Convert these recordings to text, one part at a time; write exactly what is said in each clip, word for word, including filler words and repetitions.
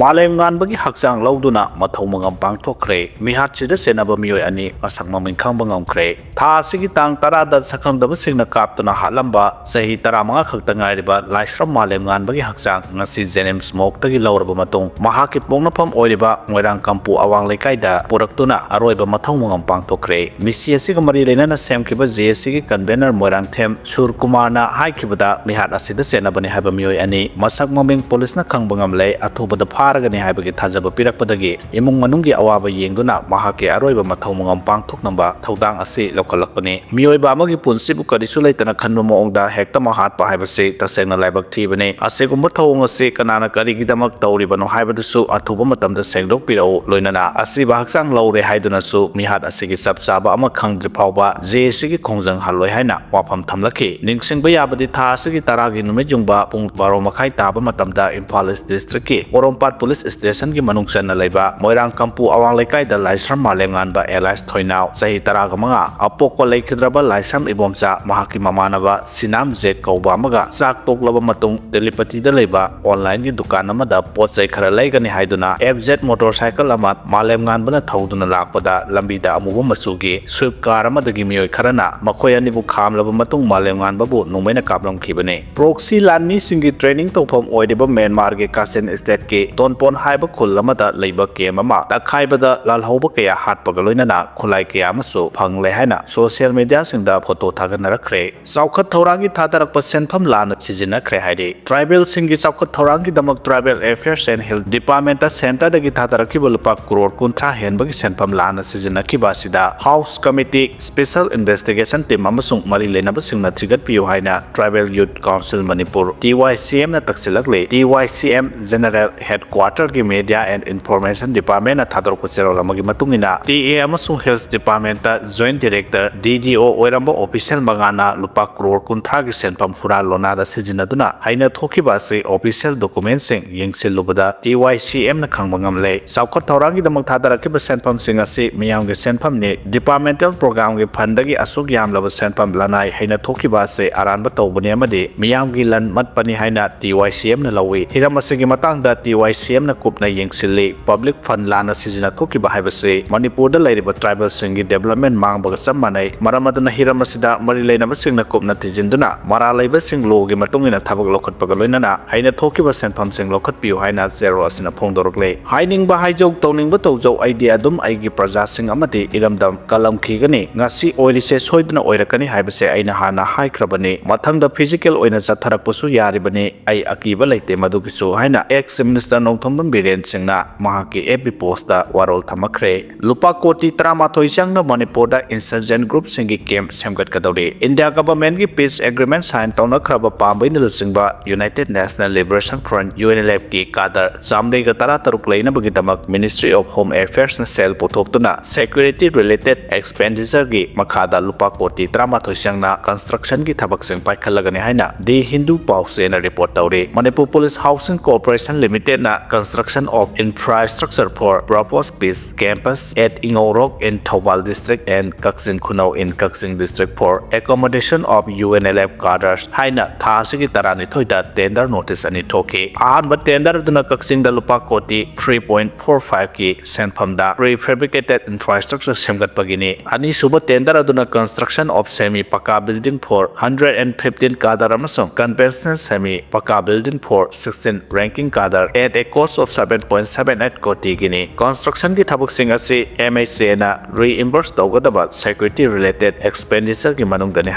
ꯃꯥꯂꯦꯝ ꯉꯥꯟꯕꯒꯤ ꯍꯛꯆꯥꯡ ꯂꯧꯗꯨꯅ ꯃꯊꯧ ꯃꯉꯝ ꯄꯥꯡꯊꯣꯛꯈ꯭ꯔꯦ꯫ ꯃꯤꯍꯥꯠꯁꯤꯗ ꯆꯦꯟꯅꯕ ꯃꯤꯑꯣꯏ ꯑꯅꯤ ꯃꯁꯛ ꯃꯃꯤꯡ ꯈꯪꯕ ꯉꯝꯈ꯭ꯔꯦ꯫ ꯊꯥ ꯑꯁꯤꯒꯤ ꯇꯥꯡ ꯇꯔꯥꯗ ꯁꯛꯈꯪꯗꯕꯁꯤꯡꯅ ꯀꯥꯞꯇꯨꯅ ꯍꯥꯠꯂꯝꯕ ꯆꯍꯤ ꯇꯔꯥꯃꯉꯥ ꯈꯛꯇ ꯉꯥꯏꯔꯤꯕ ꯂꯥꯏꯁ꯭ꯔꯝ ꯃꯥꯂꯦꯝ ꯉꯥꯟꯕꯒꯤ ꯍꯛꯆꯥꯡ ꯉꯁꯤ ꯖꯦꯅꯤꯝꯁ ꯃꯣꯔꯒꯇꯒꯤ ꯂꯧꯔꯕ ꯃꯇꯨꯡ, ꯃꯍꯥꯛꯀꯤ ꯄꯣꯛꯅꯐꯝ ꯑꯣꯏꯔꯤꯕ ꯃꯣꯏꯔꯥꯡ ꯀꯝꯄꯨ ꯑꯋꯥꯡ ꯂꯩꯀꯥꯏꯗ ꯄꯨꯔꯛꯇꯨꯅ ꯑꯔꯣꯏꯕ ꯃꯊꯧ ꯃꯉꯝ ꯄꯥꯡꯊꯣꯛꯈ꯭ꯔꯦ꯫ ꯃꯤꯁꯤ ꯑꯁꯤꯒ ꯃꯔꯤ ꯂꯩꯅꯅ ꯁꯦꯝꯈꯤꯕ ꯖꯦ ꯑꯦꯁ ꯁꯤꯒꯤ ꯀꯟꯚꯦꯅꯔ ꯃꯣꯏꯔꯥꯡꯊꯦꯝ ꯁꯨꯔꯀꯨꯃꯥꯔꯅ ꯍꯥꯏꯈꯤꯕꯗ, ꯃꯤꯍꯥꯠ ꯑꯁꯤꯗ ꯆꯦꯟꯅꯕꯅꯤ ꯍꯥꯏꯕ ꯃꯤꯑꯣꯏ ꯑꯅꯤ ꯃꯁꯛ ꯃꯃꯤꯡ ꯄꯨꯂꯤꯁꯅ ꯈꯪꯕ ꯉꯝꯂꯦ꯫ ꯑꯊꯨꯕꯗ ꯐꯥꯔꯒꯅꯤ ꯍꯥꯏꯕꯒꯤ ꯊꯥꯖꯕ ꯄꯤꯔꯛꯄꯗꯒꯤ ꯏꯃꯨꯡ ꯃꯅꯨꯡꯒꯤ ꯑꯋꯥꯕ ꯌꯦꯡꯗꯨꯅ ꯃꯍꯥꯛꯀꯤ ꯑꯔꯣꯏꯕ ꯃꯊꯧ ꯃꯉꯝ ꯄꯥꯡꯊꯣꯛꯅꯕ ꯊꯧꯗꯥꯡ ꯑꯁꯤ ꯂꯧꯈꯠꯂꯛꯄꯅꯤ꯫ ꯃꯤꯑꯣꯏꯕ ꯑꯃꯒꯤ ꯄꯨꯟꯁꯤꯕꯨ ꯀꯔꯤꯁꯨ ꯂꯩꯇꯅ ꯈꯟꯕ ꯃꯑꯣꯡꯗ ꯍꯦꯛꯇꯃꯛ ꯍꯥꯠꯄ ꯍꯥꯏꯕꯁꯤ ꯇꯁꯦꯡꯅ ꯂꯥꯏꯕꯛ ꯊꯤꯕꯅꯤ꯫ ꯑꯁꯤꯒꯨꯝꯕ ꯊꯧꯑꯣꯡ ꯑꯁꯤ ꯀꯅꯥꯅ ꯀꯔꯤꯒꯤꯗꯃꯛ ꯇꯧꯔꯤꯕꯅꯣ ꯍꯥꯏꯕꯗꯨꯁꯨ ꯑꯊꯨꯕ ꯃꯇꯝꯗ ꯁꯦꯡꯗꯣꯛꯄꯤꯔꯛꯎ꯫ ꯂꯣꯏꯅꯅ ꯑꯁꯤꯕ ꯍꯛꯆꯥꯡ ꯂꯧꯔꯦ ꯍꯥꯏꯗꯨꯅꯁꯨ ꯃꯤꯍꯥꯠ ꯑꯁꯤꯒꯤ ꯆꯞ ꯆꯥꯕ ꯑꯃ ꯈꯪꯗ꯭ꯔꯤ ꯐꯥꯎꯕ ꯖꯦ ꯑꯦꯁ ꯁꯤꯒꯤ ꯈꯣꯡꯖꯪ ꯍꯜꯂꯣꯏ ꯍꯥꯏꯅ ꯋꯥꯐꯝ ꯊꯝꯂꯛꯈꯤ꯫ ꯅꯤꯡꯁꯤꯡꯕ ꯌꯥꯕꯗꯤ, ꯊꯥ ꯑꯁꯤꯒꯤ ꯇꯔꯥꯒꯤ ꯅꯨꯃꯤꯠ ꯌꯨꯡꯕ ꯄꯨꯡ ꯕꯥꯔꯣ ꯃꯈꯥꯏ ꯇꯥꯕ ꯃꯇꯝꯗ ꯏꯝꯐꯥꯜ ꯏꯁ ꯗꯤꯁꯇ꯭ꯔꯤꯛꯀꯤ ꯄꯣꯔꯣꯝꯄꯥꯠ ꯄꯨꯂꯤꯁ ꯁ꯭ꯇꯦꯁꯟꯒꯤ ꯃꯅꯨꯡ ꯆꯟꯅ ꯂꯩꯕ ꯃꯣꯏꯔꯥꯡ ꯀꯝꯄꯨ ꯑꯋꯥꯡ ꯂꯩꯀꯥꯏꯗ ꯂꯥꯏꯁ꯭ꯔꯝ ꯃꯥꯂꯦꯝꯉꯥꯟꯕ alias ꯊꯣꯏꯅꯥꯎ, ꯆꯍꯤ ꯇꯔꯥꯒ ꯃꯉꯥ, ꯑꯄꯣꯛꯄ ꯂꯩꯈꯤꯗ꯭ꯔꯕ ꯂꯥꯏꯁ꯭ꯔꯝ ꯏꯕꯣꯝꯆꯥ, ꯃꯍꯥꯛꯀꯤ ꯃꯃꯥꯟꯅꯕ ꯁꯤꯅꯥꯝ ꯖꯦꯛ ꯀꯧꯕ ꯑꯃꯒ ꯆꯥꯛ ꯇꯣꯛꯂꯕ ꯃꯇꯨꯡ ꯇꯦꯂꯤꯄꯇꯤꯗ ꯂꯩꯕ ꯑꯣꯟꯂꯥꯏꯟꯒꯤ ꯗꯨꯀꯥꯟ ꯑꯃꯗ ꯄꯣꯠ ꯆꯩ ꯈꯔ ꯂꯩꯒꯅꯤ ꯍꯥꯏꯗꯨꯅ ꯑꯦꯐ ꯖꯦꯠ ꯃꯣꯇꯣꯔꯁꯥꯏꯀꯜ ꯑꯃ ꯃꯥꯂꯦꯝꯉꯥꯟꯕꯅ ꯊꯧꯗꯨꯅ ꯂꯥꯛꯄꯗ ꯂꯝꯕꯤꯗ ꯑꯃꯨꯕ ꯃꯆꯨꯒꯤ ꯁ꯭ꯋꯤꯐ ꯀꯥꯔ ꯑꯃꯗꯒꯤ ꯃꯤꯑꯣꯏ ꯈꯔꯅ ꯃꯈꯣꯏ ꯑꯅꯤꯕꯨ ꯈꯥꯝꯂꯕ ꯃꯇꯨꯡ ꯃꯥꯂꯦꯝꯉꯥꯟꯕꯕꯨ ꯅꯣꯡꯃꯩꯅ ꯀꯥꯞꯂꯝꯈꯤꯕꯅꯤ꯫ ꯄ꯭ꯔꯣꯛꯁꯤ ꯂꯥꯟꯃꯤꯁꯤꯡꯒꯤ ꯇ꯭ꯔꯦꯅꯤꯡ ꯇꯧꯐꯝ ꯑꯣꯏꯔꯤꯕ ꯃ꯭ꯌꯥꯟꯃꯥꯔꯒꯤ ꯀꯥꯆꯤꯟ ꯁ꯭ꯇꯦꯠꯀꯤ ꯇꯣꯟꯄꯣꯟ ꯍꯥꯏꯕ ꯈꯨꯜ ꯑꯃꯗ ꯂꯩꯕ ꯀꯦꯝ ꯑꯃ ꯇꯛꯈꯥꯏꯕꯗ ꯂꯥꯜꯍꯧꯕ ꯀꯌꯥ ꯍꯥꯠꯄꯒ ꯂꯣꯏꯅꯅ ꯈꯨꯠꯂꯥꯏ ꯀꯌꯥ ꯑꯃꯁꯨ ꯐꯪꯂꯦ ꯍꯥꯏꯅ ꯁꯣꯁꯤꯌꯦꯜ ꯃꯤꯗꯤꯌꯥꯁꯤꯡꯗ ꯐꯣꯇꯣ ꯊꯥꯒꯠꯅꯔꯛꯈ꯭ꯔꯦ꯫ ꯆꯥꯎꯈꯠ ꯊꯧꯔꯥꯡꯒꯤ ꯊꯥꯗꯔꯛꯄ ꯁꯦꯟꯐꯝ ꯂꯥꯟꯅ ꯁꯤꯖꯤꯟꯅꯈ꯭ꯔꯦ ꯍꯥꯏꯔꯤ꯫ ꯇ꯭ꯔꯥꯏꯕꯦꯜꯁꯤꯡꯒꯤ ꯆꯥꯎꯈꯠ ꯊꯧꯔꯥꯡꯒꯤꯗꯃꯛ ꯇ꯭ꯔꯥꯏꯕꯦꯜ ꯑꯦꯐꯤꯌꯔꯁ ꯑꯦꯟ ꯍꯤꯜ ꯗꯤꯄꯥꯔꯠꯃꯦꯟꯇ ꯁꯦꯟꯇꯔꯗꯒꯤ ꯊꯥꯗꯔꯛꯈꯤꯕ ꯂꯨꯄꯥ ꯀ꯭ꯔꯣꯔ ꯀꯨꯟꯊ꯭ꯔꯥ ꯍꯦꯟꯕꯒꯤ ꯁꯦꯟꯐꯝ ꯂꯥꯟꯅ ꯁꯤꯖꯤꯟꯅꯈꯤꯕ ꯑꯁꯤꯗ house committee, special investigation team ꯑꯃꯁꯨꯡ ꯃꯔꯤ ꯂꯩꯅꯕꯁꯤꯡꯅ ꯊꯤꯒꯠꯄꯤꯌꯨ ꯍꯥꯏꯅ tribal youth council Manipur, T Y C ꯑꯦꯝꯅ ꯇꯛꯁꯤꯜꯂꯛꯂꯤ꯫ T Y C M general ꯍꯦꯗꯀ꯭ꯋꯥꯇꯔꯒꯤ ꯃꯤꯗꯤꯌꯥ ꯑꯦꯟ ꯏꯟꯐꯣꯔꯃꯦꯁꯟ ꯗꯤꯄꯥꯔꯠꯃꯦꯟꯅ ꯊꯥꯗꯣꯔꯛꯄ ꯆꯦꯔꯣꯜ ꯑꯃꯒꯤ ꯃꯇꯨꯡ ꯏꯟꯅ, ꯇꯤ ꯑꯦ ꯑꯃꯁꯨꯡ ꯍꯤꯜꯁ ꯗꯤꯄꯥꯔꯠꯃꯦꯟꯇ joint director D D O ꯑꯣꯏꯔꯝꯕ ꯑꯣꯐꯤꯁꯤꯌꯦꯜ ꯃꯉꯥꯅ ꯂꯨꯄꯥ ꯀ꯭ꯔꯣꯔ ꯀꯨꯟꯊ꯭ꯔꯥꯒꯤ ꯁꯦꯟꯐꯝ ꯍꯨꯔꯥꯟ ꯂꯣꯟꯅꯥꯗ ꯁꯤꯖꯤꯟꯅꯗꯨꯅ ꯍꯩꯅ ꯊꯣꯛꯈꯤꯕ ꯑꯁꯤ ꯑꯣꯐꯤꯁꯤꯌꯦꯜ ꯗꯣꯀꯨꯃꯦꯟꯁꯤꯡ ꯌꯦꯡꯁꯤꯜꯂꯨꯕꯗ ꯇꯤ ꯋꯥꯏ ꯁꯤ ꯑꯦꯝꯅ ꯈꯪꯕ ꯉꯝꯂꯦ꯫ ꯆꯥꯎꯈꯠ ꯊꯧꯔꯥꯡꯒꯤꯗꯃꯛ ꯊꯥꯗꯔꯛꯈꯤꯕ ꯁꯦꯟꯐꯝꯁꯤꯡ ꯑꯁꯤ ꯃꯤꯌꯥꯝꯒꯤ ꯁꯦꯟꯐꯝꯅꯤ꯫ ꯗꯤꯄꯥꯔꯠꯃꯦꯟꯇꯦꯜ ꯄ꯭ꯔꯣꯒ꯭ꯔꯥꯝꯒꯤ ꯐꯟꯗꯒꯤ ꯑꯁꯨꯛ ꯌꯥꯝꯂꯕ ꯁꯦꯟꯐꯝ ꯂꯅꯥꯏ ꯍꯩꯅ ꯊꯣꯛꯈꯤꯕ ꯑꯁꯤ ꯑꯔꯥꯟꯕ ꯇꯧꯕꯅꯤ ꯑꯃꯗꯤ ꯃꯤꯌꯥꯝꯒꯤ ꯂꯟ ꯃꯠꯄꯅꯤ ꯍꯥꯏꯅ ꯇꯤ ꯋꯥꯏ ꯁꯤ ꯑꯦꯝꯅ ꯂꯧꯏ꯫ ꯍꯤꯔꯝ ꯑꯁꯤꯒꯤ ꯃꯇꯥꯡꯗ ꯇꯤ ꯋꯥꯏ ꯁꯤ ꯑꯦꯝꯅ ꯀꯨꯞꯅ ꯌꯦꯡꯁꯤꯜꯂꯤ꯫ ꯄꯕ꯭ꯂꯤꯛ ꯐꯟ ꯂꯥꯟꯅ ꯁꯤꯖꯤꯟꯅꯊꯣꯛꯈꯤꯕ ꯍꯥꯏꯕꯁꯤ ꯃꯅꯤꯄꯨꯔꯗ ꯂꯩꯔꯤꯕ ꯇ꯭ꯔꯥꯏꯕꯦꯜꯁꯤꯡꯒꯤ ꯗꯦꯕꯂꯞꯃꯦꯟ ꯃꯥꯡꯕꯒ ꯆꯞ ꯃꯥꯟꯅꯩ꯫ ꯃꯔꯝ ꯑꯗꯨꯅ ꯍꯤꯔꯝ ꯑꯁꯤꯗ ꯃꯔꯤ ꯂꯩꯅꯕꯁꯤꯡꯅ ꯀꯨꯞꯅ ꯊꯤꯖꯤꯟꯗꯨꯅ ꯃꯔꯥꯜ ꯂꯩꯕꯁꯤꯡ ꯂꯣꯒꯤ ꯃꯇꯨꯡ ꯏꯟꯅ ꯊꯕꯛ ꯂꯧꯈꯠꯄꯒ ꯂꯣꯏꯅꯅ ꯍꯩꯅ ꯊꯣꯛꯈꯤꯕ ꯁꯦꯟꯐꯝꯁꯤꯡ ꯂꯧꯈꯠꯄꯤꯌꯨ ꯍꯥꯏꯅ ꯆꯦꯔꯣꯜ ꯑꯁꯤꯅ ꯐꯣꯡꯗꯣꯔꯛꯂꯦ꯫ ꯍꯥꯏꯅꯤꯡꯕ ꯍꯥꯏꯖꯧ, ꯇꯧꯅꯤꯡꯕ ꯇꯧꯖꯧ, ꯑꯩꯗꯤ ꯑꯗꯨꯝ ꯑꯩꯒꯤ ꯄ꯭ꯔꯖꯥꯁꯤꯡ ꯑꯃꯗꯤ ꯏꯔꯝꯗꯝ ꯀꯜꯂꯝꯈꯤꯒꯅꯤ꯫ ꯉꯁꯤ ꯑꯣꯏꯔꯤꯁꯦ ꯁꯣꯏꯗꯅ ꯑꯣꯏꯔꯛꯀꯅꯤ ꯍꯥꯏꯕꯁꯦ ꯑꯩꯅ ꯍꯥꯟꯅ ꯍꯥꯏꯈ꯭ꯔꯕꯅꯤ꯫ ꯃꯊꯪꯗ ꯐꯤꯖꯤꯀꯦꯜ ꯑꯣꯏꯅ ꯆꯠꯊꯔꯛꯄꯁꯨ ꯌꯥꯔꯤꯕꯅꯤ꯫ ꯑꯩ ꯑꯀꯤꯕ ꯂꯩꯇꯦ ꯃꯗꯨꯒꯤꯁꯨ ꯍꯥꯏꯅ ꯑꯦꯛꯁ ꯃꯤꯅꯤꯁꯇꯔ ꯅꯣꯡꯊꯣꯝꯕꯝ ꯕꯤꯔꯦꯟ ꯁꯤꯡꯅ ꯃꯍꯥꯛꯀꯤ ꯑꯦꯐ ꯕꯤ ꯄꯣꯁꯇ ꯋꯥꯔꯣꯜ ꯊꯝꯃꯛꯈ꯭ꯔꯦ꯫ ꯂꯨꯄꯥ ꯀꯣꯇꯤ ꯇꯔꯥꯃꯥꯊꯣꯏ ꯆꯪꯅ ꯃꯅꯤꯄꯨꯔꯗ ꯏꯟꯁꯔꯖꯦꯟ ꯒ꯭ꯔꯨꯞꯁꯤꯡꯒꯤ ꯀꯦꯝꯞ ꯁꯦꯝꯒꯠꯀꯗꯧꯔꯤ꯫ ꯏꯟꯗꯤꯌꯥ ꯒꯚꯔꯟꯃꯦꯟꯠꯀꯤ ꯄꯤꯁ ꯑꯦꯒ꯭ꯔꯤꯃꯦꯟꯠ ꯁꯥꯏꯟ ꯇꯧꯅꯈ꯭ꯔꯕ ꯄꯥꯝꯕꯩꯅ ꯂꯨꯆꯤꯡꯕ united national liberation front, U N L ꯑꯦꯐꯀꯤ ꯀꯥꯗꯔ ꯆꯥꯃꯔꯤꯒ ꯇꯔꯥꯇꯔꯨꯛ ꯂꯩꯅꯕꯒꯤꯗꯃꯛ ꯃꯤꯅꯤꯁꯇ꯭ꯔꯤ ꯑꯣꯐ ꯍꯣꯝ ꯑꯦꯐꯤꯌꯔꯁꯅ ꯁꯦꯜ ꯄꯨꯊꯣꯛꯇꯨꯅ ꯁꯦꯀ꯭ꯌꯨꯔꯤꯇꯤ ꯔꯤꯂꯦꯇꯦꯗ ꯑꯦꯛꯁꯄꯦꯟꯗꯤꯆꯔꯒꯤ ꯃꯈꯥꯗ ꯂꯨꯄꯥ ꯀꯣꯇꯤ ꯇꯔꯥꯃꯥꯊꯣꯏ ꯆꯪꯅ ꯀꯟꯁꯇ꯭ꯔꯛꯁꯟꯒꯤ ꯊꯕꯛꯁꯤꯡ ꯄꯥꯏꯈꯠꯂꯒꯅꯤ ꯍꯥꯏꯅ ꯗꯤ ꯍꯤꯟꯗꯨ ꯄꯥꯎꯆꯦꯅ ꯔꯤꯄꯣꯔꯠ ꯇꯧꯔꯤ꯫ ꯃꯅꯤꯄꯨꯔ ꯄꯨꯂꯤꯁ ꯍꯥꯎꯁꯤꯡ ꯀꯣꯔꯄꯣꯔꯦꯁꯟ ꯂꯤꯃꯤꯇꯦꯗꯅ construction of infrastructure for proposed peace campus at Ingaorok in Thoubal district and Kakching Khunou in Kakching district for accommodation of U N L F cadres ꯍꯥꯏꯅ ꯊꯥ ꯑꯁꯤꯒꯤ ꯇꯔꯥꯅꯤꯊꯣꯏꯗ ꯇꯦꯟꯗꯔ ꯅꯣꯇꯤꯁ ꯑꯅꯤ ꯊꯣꯛꯈꯤ꯫ ꯑꯍꯥꯟꯕ tender ꯑꯗꯨꯅ ꯀꯛꯆꯤꯡꯗ ꯂꯨꯄꯥ ꯀꯣꯇꯤ three point four five ꯀꯤ ꯁꯦꯟꯐꯝꯗ prefabricated infrastructure ꯁꯦꯝꯒꯠꯄꯒꯤꯅꯤ꯫ ꯑꯅꯤꯁꯨꯕ ꯇꯦꯟꯗꯔ ꯑꯗꯨꯅ construction of semi ꯄꯀꯥ building for hundred and fifteen cadre ꯑꯃꯁꯨꯡ conventional semi ꯄꯀꯥ building for sixteen ranking cadre at a cost of seven point seven eight ꯀꯣꯇꯤꯒꯤꯅꯤ꯫ ꯀꯟꯁꯇ꯭ꯔꯛꯁꯟꯒꯤ ꯊꯕꯛꯁꯤꯡ ꯑꯁꯤ M H ꯑꯦꯅ ꯔꯤꯏꯝꯕꯔꯁ ꯇꯧꯒꯗꯕ security related ꯑꯦꯛꯁꯄꯦꯟꯗꯤꯆꯔꯒꯤ ꯃꯅꯨꯡꯗꯅꯤ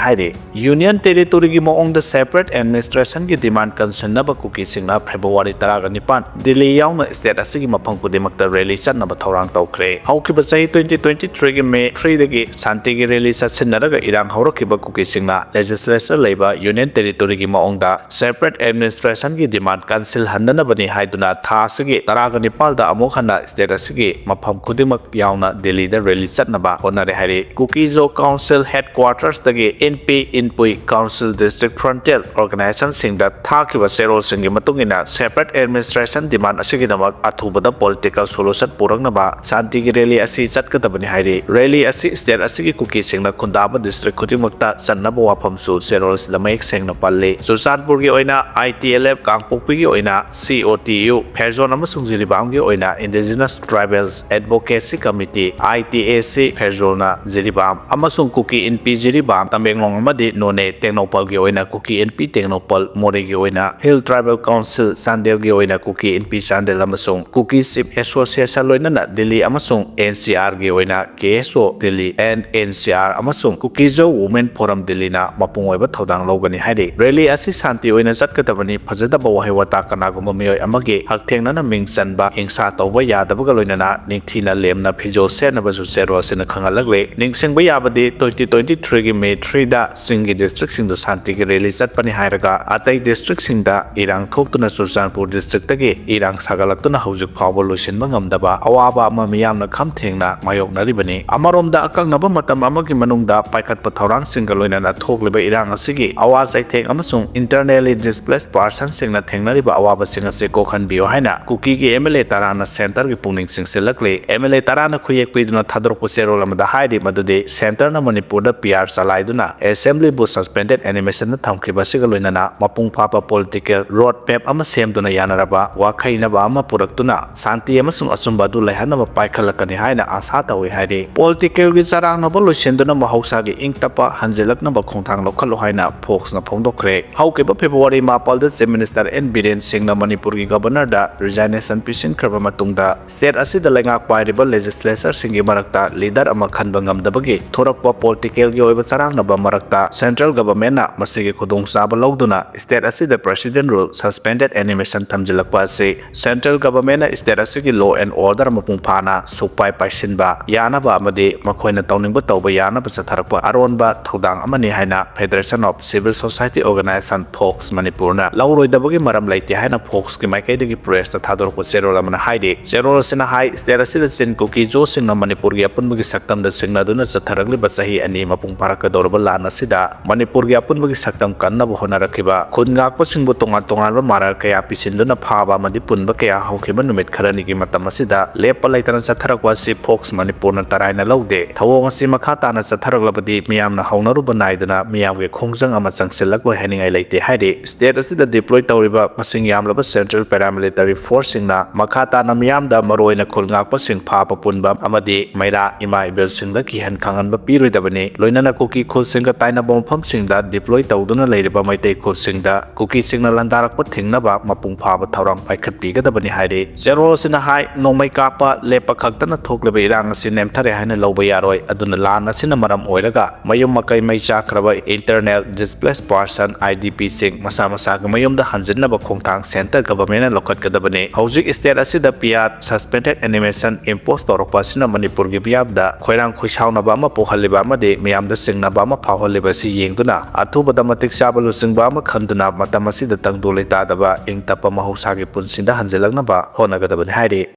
ꯍꯥꯏꯔꯤ꯫ Union ꯇꯦꯔꯤꯇꯣꯔꯤꯒꯤ ꯃꯑꯣꯡꯗ separate ꯑꯦꯗꯃꯤꯅꯤꯁꯇ꯭ꯔꯦꯁꯟꯒꯤ ꯗꯤꯃꯥꯟ ꯀꯟꯁꯤꯟꯅꯕ ꯀꯨꯀꯤꯁꯤꯡꯅ February ꯇꯔꯥꯒ ꯅꯤꯄꯥꯟ ꯗꯤꯜꯂꯤ ꯌꯥꯎꯅ ꯁ꯭ꯇꯦꯠ ꯑꯁꯤꯒꯤ ꯃꯐꯝ ꯈꯨꯗꯤꯡꯃꯛꯇ ꯔꯦꯂꯤ ꯆꯠꯅꯕ ꯊꯧꯔꯥꯡ ꯇꯧꯈ꯭ꯔꯦ꯫ ꯍꯧꯈꯤꯕ ꯆꯍꯤ twenty twenty-three ꯒꯤ ꯃꯦ three ꯗꯒꯤ ꯁꯥꯟꯇꯤꯒꯤ ꯔꯦꯂꯤ ꯆꯠꯁꯤꯟꯅꯔꯒ ꯏꯔꯥꯡ ꯍꯧꯔꯛꯈꯤꯕ ꯀꯨꯀꯤꯁꯤꯡꯅ ꯂꯦꯖꯤꯁꯂꯦꯆꯔ ꯂꯩꯕ ꯌꯨꯅꯤꯌꯟ ꯇꯦꯔꯤꯇꯣꯔꯤꯒꯤ ꯃꯑꯣꯡꯗ ꯁꯦꯄꯔꯦꯠ ꯑꯦꯗꯃꯤꯅꯤꯁꯇ꯭ꯔꯦꯁꯟꯒꯤ ꯗꯤꯃꯥꯟ ꯀꯟꯁꯤꯜꯍꯟꯗꯅꯕꯅꯤ ꯍꯥꯏꯗꯨꯅ ꯊꯥ ꯑꯁꯤꯒꯤ ꯇꯔꯥꯒ ꯅꯤꯄꯥꯜꯗ ꯑꯃꯨꯛ ꯍꯟꯅ ꯁ꯭ꯇꯦꯠ ꯑꯁꯤꯒꯤ ꯃꯐꯝ ꯈꯨꯗꯤꯡꯃꯛ ꯌꯥꯎꯅ ꯗꯤꯜꯂꯤꯗ ꯔꯦꯂꯤ ꯆꯠꯅꯕ ꯍꯣꯠꯅꯔꯦ ꯍꯥꯏꯔꯤ꯫ ꯀꯨꯀꯤ Mizo Council Headquartersꯇꯒꯤ ꯏꯟꯄꯤ, Inpui Council District Frontier Organizationꯁꯤꯡꯗ ꯊꯥꯈꯤꯕ ꯆꯦꯔꯣꯜꯁꯤꯡꯒꯤ ꯃꯇꯨꯡ ꯏꯟꯅ separate administration demand ꯑꯁꯤꯒꯤꯗꯃꯛ ꯑꯊꯨꯕꯗ political solution ꯄꯨꯔꯛꯅꯕ ꯁꯥꯟꯇꯤꯒꯤ rally ꯑꯁꯤ ꯆꯠꯀꯗꯕꯅꯤ ꯍꯥꯏꯔꯤ꯫ Rally ꯑꯁꯤ state ꯑꯁꯤꯒꯤ ꯀꯨꯀꯤꯁꯤꯡꯅ ꯈꯨꯟꯗꯥꯕ district ꯈꯨꯗꯤꯡꯃꯛꯇ ꯆꯟꯅꯕ ꯋꯥꯐꯝꯁꯨ ꯆꯦꯔꯣꯜꯁꯤꯗ ꯃꯌꯦꯛ ꯁꯦꯡꯅ ꯄꯜꯂꯤ꯫ ꯆꯨꯔꯆꯥꯟꯄꯨꯔꯒꯤ ꯑꯣꯏꯅ I T L F, ꯀꯥꯡꯄꯣꯛꯄꯤꯒꯤ ꯑꯣꯏꯅ C O T U, ꯐꯦꯔꯖꯣꯟ ꯑꯃꯁꯨꯡ ꯖꯤꯔꯤꯕꯥꯝꯒꯤ ꯑꯣꯏꯅ Indigenous Tribals Advocacy Committee, I T A C, ꯐꯦꯔꯖꯣꯜꯅ Jiribam ꯑꯃꯁꯨꯡ ꯀꯨꯀꯤ ꯏꯟꯄꯤ ꯖꯤꯔꯤꯕꯥꯝ, ꯇꯃꯦꯡꯂꯣꯡ ꯑꯃꯗꯤ ꯅꯣꯅꯦ, ꯇꯦꯡꯅꯧꯄꯜꯒꯤ ꯑꯣꯏꯅ ꯀꯨꯀꯤ ꯏꯟꯄꯤ ꯇꯦꯡꯅꯧꯄꯜ, ꯃꯣꯔꯦꯒꯤ ꯑꯣꯏꯅ Hill Tribal Council, ꯆꯥꯟꯗꯦꯜꯒꯤ ꯑꯣꯏꯅ ꯀꯨꯀꯤ ꯏꯟꯄꯤ ꯆꯥꯟꯗꯦꯜ ꯑꯃꯁꯨꯡ ꯀꯨꯀꯤ Chief Association, ꯂꯣꯏꯅꯅ ꯗꯤꯜꯂꯤ ꯑꯃꯁꯨꯡ N C Rꯒꯤ ꯑꯣꯏꯅ K S O Delhi and N C R ꯑꯃꯁꯨꯡ ꯀꯨꯀꯤꯖꯣ Women Forum ꯗꯤꯜꯂꯤꯅ ꯃꯄꯨꯡ ꯑꯣꯏꯕ ꯊꯧꯗꯥꯡ ꯂꯧꯒꯅꯤ ꯍꯥꯏꯔꯤ꯫ Rally ꯑꯁꯤ ꯁꯥꯟꯇꯤ ꯑꯣꯏꯅ ꯆꯠꯀꯗꯕꯅꯤ, ꯐꯖꯗꯕ ꯋꯥꯍꯩ ꯋꯥꯇꯥ, ꯀꯅꯥꯒꯨꯝꯕ ꯃꯤꯑꯣꯏ ꯑꯃꯒꯤ ꯍꯛꯊꯦꯡꯅꯅ ꯃꯤꯡ ꯆꯟꯕ, ꯍꯤꯡꯁꯥ ꯇꯧꯕ ꯌꯥꯗꯕꯒ ꯂꯣꯏꯅꯅ ꯅꯤꯡꯊꯤꯅ ꯂꯦꯝꯅ ꯐꯤꯖꯣꯜ ꯁꯦꯠꯅꯕꯁꯨ ꯆꯦꯔꯣꯜ ꯑꯁꯤꯅ ꯈꯪꯍꯜꯂꯛꯂꯤ꯫ ꯅꯤꯡꯁꯤꯡꯕ ꯌꯥꯕꯗꯤ, twenty twenty-threeꯒꯤ May threeꯗ ꯆꯤꯡꯒꯤ districtꯁꯤꯡꯗ ꯁꯥꯟꯇꯤꯒꯤ rally ꯆꯠꯄꯅꯤ ꯍꯥꯏꯔꯒ, ꯑꯇꯩ districtꯁꯤꯡꯗ ꯏꯔꯥꯡ ꯊꯣꯛꯇꯨꯅ ꯆꯨꯔꯆꯥꯟꯄꯨꯔ districtꯇꯒꯤ ꯏꯔꯥꯡ ꯁꯥꯒꯠꯂꯛꯇꯨꯅ ꯍꯧꯖꯤꯛ ꯐꯥꯎꯕ ꯂꯣꯏꯁꯤꯟꯕ ꯉꯝꯗꯕ ꯑꯋꯥꯕ ꯑꯃ ꯃꯤꯌꯥꯝꯅ ꯈꯝ ꯊꯦꯡꯅ ꯃꯥꯌꯣꯛꯅꯔꯤꯕꯅꯤ꯫ ꯑꯃꯔꯣꯝꯗ, ꯑꯀꯛꯅꯕ ꯃꯇꯝ ꯑꯃꯒꯤ ꯃꯅꯨꯡꯗ ꯄꯥꯏꯈꯠꯄ ꯊꯧꯔꯥꯡꯁꯤꯡꯒ ꯂꯣꯏꯅꯅ ꯊꯣꯛꯂꯤꯕ ꯏꯔꯥꯡ ꯑꯁꯤꯒꯤ ꯑꯋꯥ ꯆꯩꯊꯦꯡ ꯑꯃꯁꯨꯡ internally displaced personꯁꯤꯡꯅ ꯊꯦꯡꯅꯔꯤꯕ ꯑꯋꯥꯕꯁꯤꯡ ꯑꯁꯤ ꯀꯣꯛꯍꯟꯕꯤꯌꯨ ꯍꯥꯏꯅ ꯀꯨꯀꯤꯒꯤ M L A ꯇꯔꯥꯅ centreꯒꯤ ꯄꯨꯛꯅꯤꯡ ꯆꯤꯡꯁꯤꯜꯂꯛꯂꯤ꯫ M L A ꯇꯔꯥꯅ ꯈꯨꯌꯦꯛ ꯄꯤꯗꯨꯅ ꯊꯥꯗꯣꯔꯛꯄ ꯆꯦꯔꯣꯜ ꯑꯃꯗ ꯍꯥꯏꯔꯤ ꯃꯗꯨꯗꯤ centreꯅ ꯃꯅꯤꯄꯨꯔꯗ P R ꯆꯂꯥꯏꯗꯨꯅ assemblyꯕꯨ suspended animationꯗ ꯊꯝꯈꯤꯕ ꯑꯁꯤꯒ ꯂꯣꯏꯅꯅ ꯃꯄꯨꯡ ꯐꯥꯕ political road map ꯑꯃ ꯁꯦꯝꯗꯨꯅ ꯌꯥꯅꯔꯕ ꯋꯥꯈꯩꯅꯕ ꯑꯃ ꯄꯨꯔꯛꯇꯨꯅ ꯁꯥꯟꯇꯤ ꯑꯃꯁꯨꯡ ꯑꯆꯨꯝꯕ ꯑꯗꯨ ꯂꯩꯍꯟꯅꯕ ꯄꯥꯏꯈꯠꯂꯛꯀꯅꯤ ꯍꯥꯏꯅ ꯑꯥꯁꯥ ꯇꯧꯏ ꯍꯥꯏꯔꯤ꯫ Politicalꯒꯤ ꯆꯔꯥꯡꯅꯕ ꯂꯣꯏꯁꯤꯟꯗꯨꯅ ꯃꯍꯧꯁꯥꯒꯤ ꯏꯪ ꯇꯞꯄ ꯍꯟꯖꯤꯜꯂꯛꯅꯕ ꯈꯣꯡꯊꯥꯡ ꯂꯧꯈꯠꯂꯨ ꯍꯥꯏꯅ Foxꯅ ꯐꯣꯡꯗꯣꯛꯈ꯭ꯔꯦ꯫ ꯍꯧꯈꯤꯕ February ꯃꯥꯄꯜꯗ Chief Minister N Biren Singhꯅ ꯃꯅꯤꯄꯨꯔꯒꯤ Governorꯗ resignation ꯄꯤꯁꯤꯟꯈ꯭ꯔꯕ ꯃꯇꯨꯡꯗ state ꯑꯁꯤꯗ ꯂꯩꯉꯥꯛ ꯄꯥꯏꯔꯤꯕ legislatureꯁꯤꯡꯒꯤ ꯃꯔꯛꯇ leader ꯑꯃ ꯈꯟꯕ ꯉꯝꯗꯕꯒꯤ ꯊꯣꯔꯛꯄ politicalꯒꯤ ꯑꯣꯏꯕ ꯆꯔꯥꯡꯅꯕ ꯃꯔꯛꯇ central governmentꯅ ꯃꯁꯤꯒꯤ ꯈꯨꯗꯣꯡꯆꯥꯕ ꯂꯧꯗꯨꯅ state ꯑꯁꯤꯗ president rule, suspended animation ꯊꯝꯖꯤꯜꯂꯛꯄ ꯑꯁꯤ central governmentꯅ state ꯑꯁꯤꯒꯤ law and order ꯃꯄꯨꯡ ꯐꯥꯅ ꯁꯨꯛꯄꯥꯏ ꯄꯥꯏꯁꯤꯟꯕ ꯌꯥꯅꯕ ꯑꯃꯗꯤ ꯃꯈꯣꯏꯅ ꯇꯧꯅꯤꯡꯕ ꯇꯧꯕ ꯌꯥꯅꯕ ꯆꯠꯊꯔꯛꯄ ꯑꯔꯣꯟꯕ ꯊꯧꯗꯥꯡ ꯑꯃꯅꯤ ꯍꯥꯏꯅ Federation of Civil Society Organization Fox ꯃꯅꯤꯄꯨꯔꯅ ꯂꯧꯔꯣꯏꯗꯕꯒꯤ ꯃꯔꯝ ꯂꯩꯇꯦ ꯍꯥꯏꯅ Foxꯀꯤ ꯃꯥꯏꯀꯩꯗꯒꯤ pressꯇ ꯊꯥꯗꯣꯔꯛꯄ ꯆꯦꯔꯣꯜ ꯑꯃꯅ ꯍꯥꯏꯔꯤ꯫ ꯆꯦꯔꯣꯜ ꯑꯁꯤꯅ ꯍꯥꯏ, state ꯑꯁꯤꯗ ꯆꯤꯟ ꯀꯨꯀꯤ ꯖꯣꯁꯤꯡꯅ ꯃꯅꯤꯄꯨꯔꯒꯤ ꯑꯄꯨꯟꯕꯒꯤ ꯁꯛꯇꯝꯗ ꯁꯤꯡꯅꯗꯨꯅ ꯆꯠꯊ ꯆꯠꯊꯔꯛꯂꯤꯕ ꯆꯍꯤ ꯑꯅꯤ ꯃꯄꯨꯡ ꯐꯥꯔꯛꯀꯗꯧꯔꯕ ꯂꯥꯟ ꯑꯁꯤꯗ ꯃꯅꯤꯄꯨꯔꯒꯤ ꯑꯄꯨꯟꯕꯒꯤ ꯁꯛꯇꯝ ꯀꯟꯅꯕ ꯍꯣꯠꯅꯔꯛꯈꯤꯕ ꯈꯨꯟ ꯉꯥꯛꯄꯁꯤꯡꯕꯨ ꯇꯣꯉꯥꯟ ꯇꯣꯉꯥꯟꯕ ꯃꯔꯥꯜ ꯀꯌꯥ ꯄꯤꯁꯤꯟꯗꯨꯅ ꯐꯥꯕ ꯑꯃꯗꯤ ꯄꯨꯟꯕ ꯀꯌꯥ ꯍꯧꯈꯤꯕ ꯅꯨꯃꯤꯠ ꯈꯔꯅꯤꯒꯤ ꯃꯇꯝ ꯑꯁꯤꯗ ꯂꯦꯞꯄ ꯂꯩꯇꯅ ꯆꯠꯊꯔꯛꯄ ꯑꯁꯤ ꯐꯣꯛꯁ ꯃꯅꯤꯄꯨꯔꯅ ꯇꯔꯥꯏꯅ ꯂꯧꯗꯦ꯫ ꯊꯧꯑꯣꯡ ꯑꯁꯤ ꯃꯈꯥ ꯇꯥꯅ ꯆꯠꯊꯔꯛꯂꯕꯗꯤ ꯃꯤꯌꯥꯝꯅ ꯍꯧꯅꯔꯨꯕ ꯅꯥꯏꯗꯅ ꯃꯤꯌꯥꯝꯒꯤ ꯈꯣꯡꯖꯪ ꯑꯃ ꯆꯪꯁꯤꯜꯂꯛꯂꯣꯏ ꯍꯥꯏꯅꯤꯡꯉꯥꯏ ꯂꯩꯇꯦ ꯍꯥꯏꯔꯤ꯫ ꯁ꯭ꯇꯦꯠ ꯑꯁꯤꯗ ꯗꯤꯄ꯭ꯂꯣꯏ ꯇꯧꯔꯤꯕ ꯃꯁꯤꯡ ꯌꯥꯝꯂꯕ ꯁꯦꯟꯇ꯭ꯔꯦꯜ ꯄꯦꯔꯥꯃꯤꯂꯤꯇꯔꯤ ꯐꯣꯔꯁꯁꯤꯡꯅ ꯃꯈꯥ ꯇꯥꯅ ꯃꯤꯌꯥꯝꯗ, ꯃꯔꯨꯑꯣꯏꯅ ꯈꯨꯜ ꯉꯥꯛꯄꯁꯤꯡ ꯐꯥꯕ ꯄꯨꯟꯕ ꯑꯃꯗꯤ ꯃꯩꯔꯥ ꯏꯃꯥ ꯏꯕꯦꯜꯁꯤꯡꯗ ꯀꯤꯍꯟ ꯈꯪꯍꯟꯕ ꯄꯤꯔꯣꯏꯗꯕꯅꯤ꯫ ꯂꯣꯏꯅꯅ ꯀꯨꯀꯤ ꯈꯨꯜꯁꯤꯡꯒ ꯇꯥꯏꯅꯕ ꯃꯐꯝꯁꯤꯡꯗ ꯗꯤꯄ꯭ꯂꯣꯏ ꯇꯧꯗꯨꯅ ꯂꯩꯔꯤꯕ ꯃꯩꯇꯩ ꯈꯨꯜꯁꯤꯡꯗ ꯀꯨꯀꯤꯁꯤꯡꯅ ꯂꯥꯟꯗꯥꯔꯛꯄ ꯊꯤꯡꯅꯕ ꯃꯄꯨꯡ ꯐꯥꯕ ꯊꯧꯔꯥꯡ ꯄꯥꯏꯈꯠꯄꯤꯒꯗꯕꯅꯤ ꯍꯥꯏꯔꯤ꯫ ꯖꯦꯔꯣꯜꯁꯤꯅ ꯍꯥꯏ, ꯅꯣꯡꯃꯩ ꯀꯥꯞꯄ ꯂꯦꯞꯄ ꯈꯛꯇꯅ ꯊꯣꯛꯂꯤꯕ ꯏꯔꯥꯡ ꯑꯁꯤ ꯅꯦꯝꯊꯔꯦ ꯍꯥꯏꯅ ꯂꯧꯕ ꯌꯥꯔꯣꯏ꯫ ꯑꯗꯨꯅ ꯂꯥꯟ ꯑꯁꯤꯅ ꯃꯔꯝ ꯑꯣꯏꯔꯒ ꯃꯌꯨꯝ ꯃꯀꯩ ꯃꯩ ꯆꯥꯛꯈ꯭ꯔꯕ, internal displace person, I D ꯄꯤꯁꯤꯡ ꯃꯁꯥ ꯃꯁꯥꯒꯤ ꯃꯌꯨꯝꯗ ꯍꯟꯖꯤꯟꯅꯕ ꯈꯣꯡꯊꯥꯡ ꯁꯦꯟꯇꯔ ꯒꯚꯔꯟꯃꯦꯟꯠꯅ ꯂꯧꯈꯠꯀꯗꯕꯅꯤ꯫ ꯍꯧꯖꯤꯛ ꯁ꯭ꯇꯦꯠ ꯑꯁꯤꯗ ꯄꯤ ꯑꯥꯔ, ꯁꯁꯄꯦꯟꯗꯦꯗ ꯑꯦꯅꯤꯃꯦꯁꯟ, ꯏꯝꯄꯣꯁ ꯇꯧꯔꯛꯄ ꯑꯁꯤꯅ ꯃꯅꯤꯄꯨꯔꯒꯤ ꯃꯤꯌꯥꯝꯗ ꯈꯣꯏꯔꯥꯡ ꯈꯣꯏꯁꯥꯎꯅꯕ ꯑꯃ ꯄꯣꯛꯍꯜꯂꯤꯕ ꯑꯃꯗꯤ ꯃꯤꯌꯥꯝꯗ ꯆꯤꯡꯅꯕ ꯑꯃ ꯐꯥꯎꯍꯜꯂꯤꯕ ꯑꯁꯤ ꯌꯦꯡꯗꯨꯅ ꯑꯊꯨꯕꯗ ꯃꯇꯤꯛ ꯆꯥꯕ ꯂꯨꯆꯤꯡꯕ ꯑꯃ ꯈꯟꯗꯨꯅ ꯃꯇꯝ ꯑꯁꯤꯗ ꯇꯪꯗꯨ ꯂꯩꯇꯥꯗꯕ ꯏꯪ ꯇꯞꯄ ꯃꯍꯧꯁꯥꯒꯤ ꯄꯨꯟꯁꯤꯗ ꯍꯟꯖꯤꯜꯂꯛꯅꯕ ꯍꯣꯠꯅꯒꯗꯕꯅꯤ ꯍꯥꯏꯔꯤ꯫